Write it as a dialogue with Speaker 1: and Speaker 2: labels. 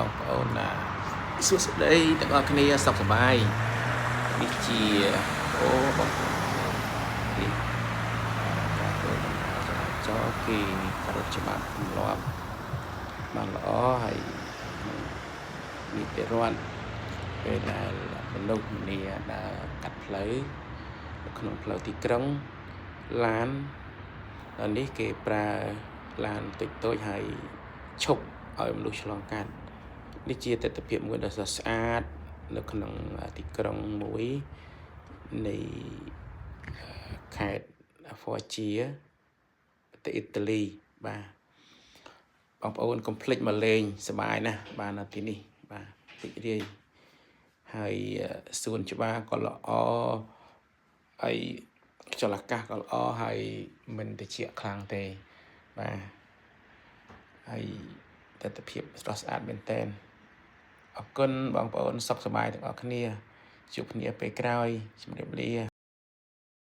Speaker 1: បងប្អូនណាសួស្តីទាំងអស់គ្នាសុខសប្បាយនេះជាអូបងប្អូននេះការធ្វើដំណើរចរាចរណ៍គេគោរពច្បាប់ទម្លាប់បានល្អហើយក្នុងនីតិរដ្ឋពេលដែលមនុស្សម្នាដើរកាត់ផ្លូវនៅក្នុងផ្លូវទីក្រុងឡានដល់នេះគេប្រើឡានតិចតូចហើយឈប់ឲ្យមនុស្សឆ្លងកាត់នេះជាទស្សនវិជ្ជាមួយដ៏ស្រស់ស្អាតនៅក្នុងទីក្រុងមួយនៃខេត្តហ្វ័រជាប្រទេសអ៊ីតាលីបាទបងប្អូនកុំភ្លេចមកលេងសប្បាយណាស់បាទនៅទីនេះបាទរីករាយហើយសួនច្បារក៏ល្អហើយខ្យល់អាកាសក៏ល្អហើយមិនត្រជាក់ខ្លាំងទេបាទហើយទស្សនភាពស្រស់ស្អាតមែនទែនអរគុណបងប្អូនសុខសប្បាយទាំងអស់គ្នាជួបគ្នាពេលក្រោយជម្រាបលា។